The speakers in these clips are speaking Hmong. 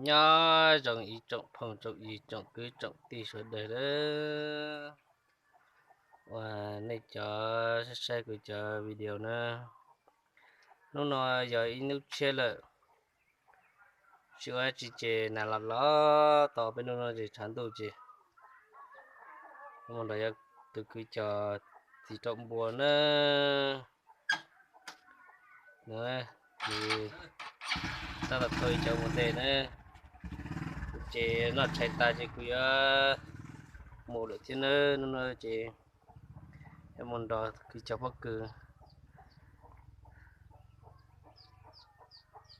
Nyob zoo ib tsoom phooj tsoom ywg tsoom kwv tsoom tij sawv daws lawm, uas nej cov saib kuv cov video na. Hnub no yog ib hnub tshiab lawm, tsis ua tsi ces nag los los tau peb hnub no ces tshav ntuj ces mus nrog yog tus kwv cov txiv raum npua na. Nws tab tom thauj ib cov mus ntej na. Kuv ces noj tshais tas ces kuv yuav mus lawm thiab na. Hnub no ces yuav mus nrog kwv cov pob kws.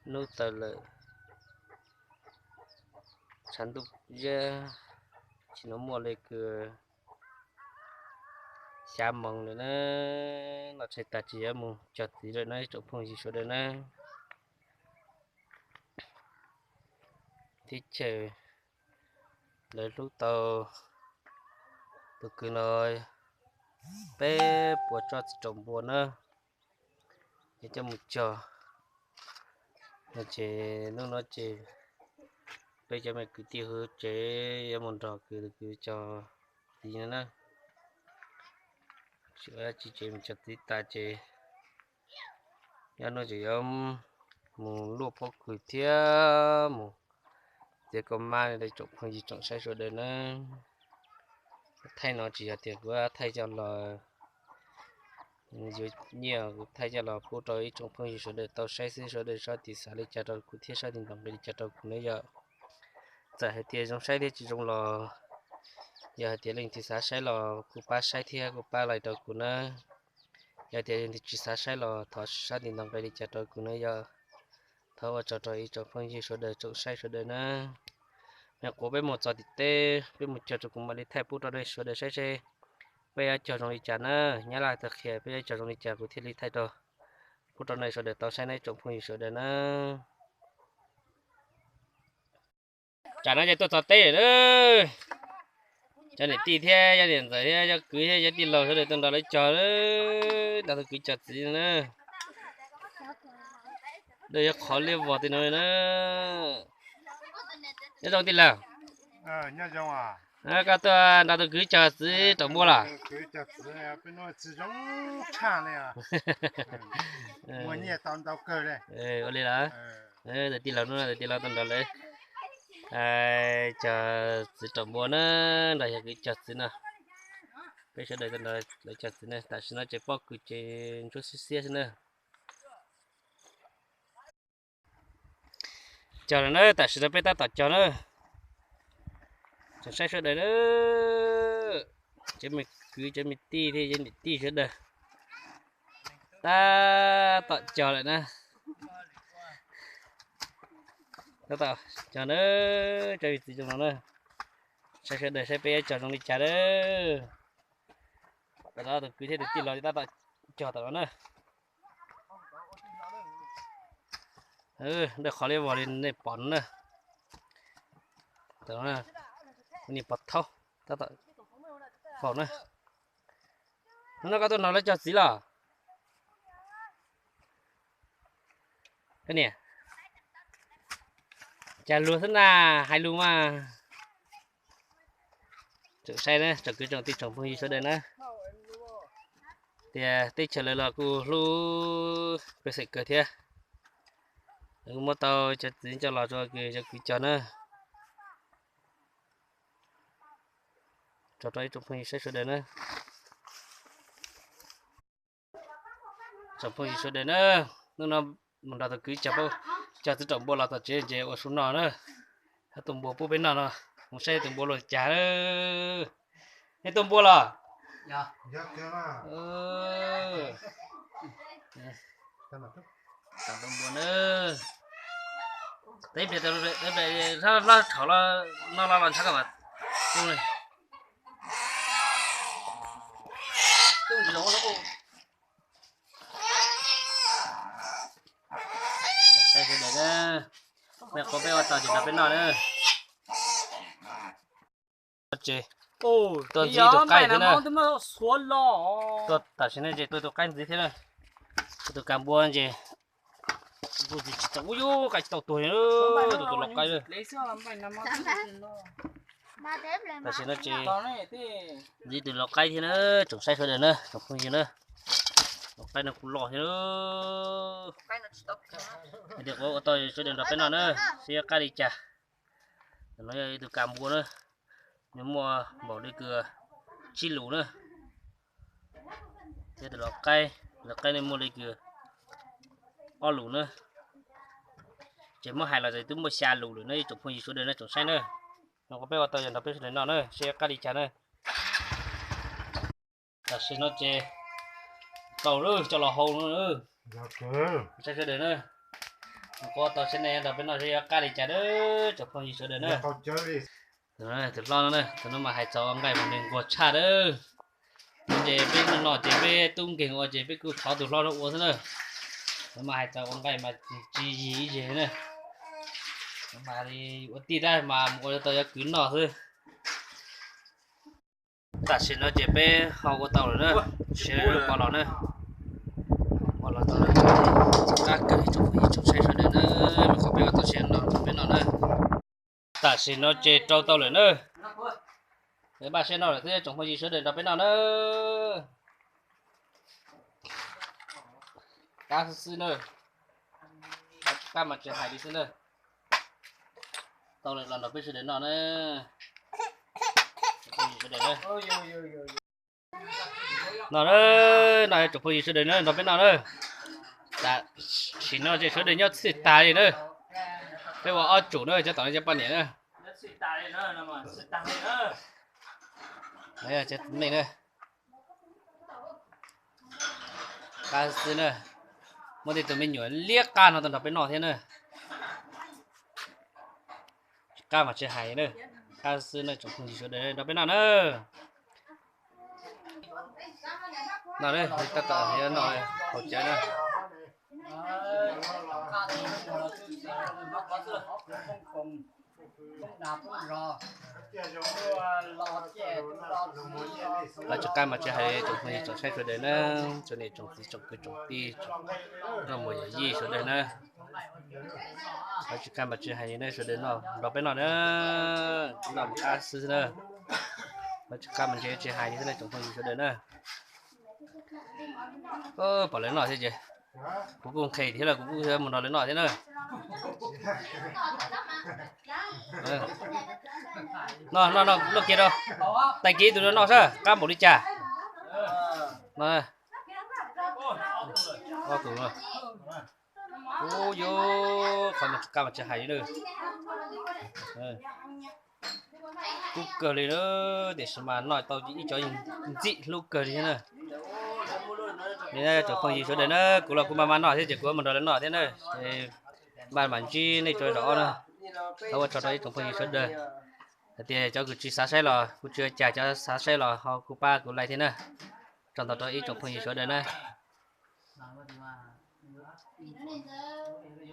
Hnub tawm lawm, tshav ntuj ziab, tsis hnov muaj li kws xya moos lawm na. Noj tshais tas ces yuav mus cog txiv lawm na ib tsoom phooj ywg sawv daws na. Teb chaws lawv hlub tau tus kwv no peb puas tsob txiv raum npua na, yuav coj mus cog no ces hnub no ces peb cov me kwv tij hauv tsev yuav mus nrog kwv tus kwv cog txiv no na. Tsis ua tsi ces mus cog txiv tas ces nyob hnub ces yuav mus luaj pob kws thiab mus txiav kua mab li tsoom phooj ywg tsoom saib sawv daws na. Thaij no tsis yog tias kuv thaij coj los yuav nyiaj, kuv thaij coj los pub rau ib tsoom phooj ywg sawv daws tau saib xwb. Sawv daws txhob tiv xav li cas rau kuv thiab txhob tiv ntoo nqi li cas rau kuv na yom. Txawm hais tias zoo saib thiab tsis zoo los yog hais tias leej twg xav saib los kuj pab saib thiab kuj pab like rau kuv na. Yog tias leej twg tsis xav saib los thov txhob tiv ntoo nqi li cas rau kuv na yom. Thov ua tsaug rau ib tsoom phooj ywg sawv daws tsoom saib sawv daws na. Nyuam qhuav peb mus txog tim teb peb mus cog rau kuv mam li thaij pub rau nej sawv daws saib seb peb yuav cog zoo li cas na. Nyab Laj tau qhia peb yuav cog zoo li cas kuv thiaj li thaij rau pub rau nej sawv daws tau saib na ib tsoom phooj ywg sawv daws na. Tsam no ces tuaj txog teb lawm na. Cov niam tij thiab cov niam ntxawm thiab cov kwv thiab cov tij laug sawv daws tuaj nrog lawv cog, nrog tus kwv cog txiv na. Dej yuav qhov liab vog tej no na. Nyob zoo tij laug. Koj tuaj nrog tus kwv cog txiv raum npua los? Ua li los. Tus tij laug no, tus tij laug tuaj nrog lawv cog txiv raum npua na, nrog yog kwv cog txiv no. Peb sawv daws tuaj nrog lawv cog txiv na, tam sim no ces pob kws ces ntsuab xiab xiab xwb na. Cog lawm na, tam sim no peb tab tom cog na. Tsoom saib sawv daws na, cov me kwv cov me tij thiab cov niam tij sawv daws, tab tom cog lawm na. Tab tom cog na, cov txiv zoo no na. Saib sawv daws saib peb yuav cog zoo li cas na. Tam no tus kwv thiab tus tij laug tab tom cog tam no na. Dej qhov liab vog li nej pom no na. Tam no na, ni pov thaub tab tom faus na. Hnub no koj tuaj nrog lawv cog txiv los? Koj niam, cas luag xwb na, hais lus mas. Tsoom saib na, tsoom kwv tsoom tij tsoom phooj ywg sawv daws na, tias teb chaws lawv los kuj hlub pej xeem kawg thiab. Kuv muab tau cov txiv coj los rau cov kwv cog na. Tso rau ib tsoom phooj ywg saib sawv daws na. Tsoom phooj ywg sawv daws na, hnub no mus nrog tus kwv cog, cog txiv raum npua los tom tsev ces ua su no na. Tus npua pub peb noj no, mus saib tus npua luaj cas. Nej tua npua los? Tus npua na, hlob thaum no los ntshav koj mas. Saib sawv daws na, peb qhov peb ua tau ces nrog peb noj na. Ces tuaj ntxiv tus qaib thiab na. Tuaj tam sim no ces tuaj tus qaib ntxiv thiab na. Tus kav npua ces npua ntxiv tsis tau, ub yub, qaib tsis tau tuag li, tus tus los Tam sim no ces ntxiv tus lau qaib thiab na, tsoom saib sawv daws na, tsoom phooj ywg na. Lau qaib no kuj loj thiab. Hais tias kuv ua tau sawv daws nrog peb noj na, seb yuav qab li cas. Tam no yog ib tug kas npua na, nws muaj npaum li kws tsib lus na. Thiab tus lau qaib, lau qaib no muaj li kws ob lus na. Ces muab hais los twb muaj xya lus lawm na, ib tsoom phooj ywg sawv daws na, tsoom saib na. No kuv peb ua tau yog nrog peb sawv daws noj na, seb yuav qab li cas na. Tam sim no ces tau lawm, coj los hau no. Saib sawv daws na, kuv ua tau seb nej nrog peb noj seb yuav qab li cas na, tsoom phooj ywg sawv daws na. Tus hlob no, tus no mas hais txaus ua nqaij mas nws nquag tshaj lawm. Ces peb noj ces peb tub nkeeg ua ces peb kuj thov tus hlob no ua xwb na. Tus no mas hais txaus ua nqaij mas tsis yig ib zeg na. Ua tij tab mas mus ua tau yuav kwv noj xwb. Tam sim no ces peb ho ua tau lawm na, sawv daws pom los na. Pom los tau lawm, qab kawg tsoom phooj ywg tsoom saib sawv daws na, qhov peb ua tau seb no peb noj na. Tam sim no ces rau tau lawm na. Npaj seb noj lawm xwb, tsoom phooj ywg sawv daws nrog peb noj na. Qab xwb xwb na, qab mas tsis hais li xwb na. Tau lawm los nrog peb sawv daws noj na. No, no tsoom phooj ywg sawv daws na, nrog peb noj na. Tam sim no ces sawv daws nyob txhij tag li na. Peb ua ob tsoom na, cov tom no cov poj niam na. Cov me na. Qab xwb na, muaj tej tus me nyuam liab qab no tau nrog peb noj thiab na. Qab mas tsis hais na, qab xwb na, tsoom phooj ywg sawv daws nrog peb noj na. No, tab tom noj haus cawv na. Qab tsis qab mas tsis hais tsoom phooj ywg tsoom saib sawv daws na, tsoom niam tsoom txiv tsoom kwv tsoom tij, nkauj muam yawm yij sawv daws na. Qab tsis qab mas tsis hais na, sawv daws noj nrog peb noj na, noj mus qab xwb na. Qab tsis qab mas ntshe tsis hais li xwb na tsoom phooj ywg sawv daws na. Pom lawv noj thiab ces kuv kuj nqhis thiab los kuv kuj mus nrog lawv noj thiab na. Noj, noj, noj kiag rau. Tag kis tus no noj saib qab npaum li cas. Ub, yuav qhov no tsis qab mas tsis hais li na. Kub kawg li na, tiam sis mas noj tau ib co ntxim hlub kawg li thiab na. Li na tsoom phooj ywg sawv daws na, kuv los kuv maj maj noj thiab ces kuv mus nrog lawv noj thiab na. Maj mam ntsib nej tso zaum ob na, thov ua tsaug rau ib tsoom phooj ywg sawv daws. Hais tias cov kws tsis xav saib los kuv tsis ua cas, cov xav saib los ho kuj pab kuv like thiab na. Tsaug ntau rau ib tsoom phooj ywg sawv daws na.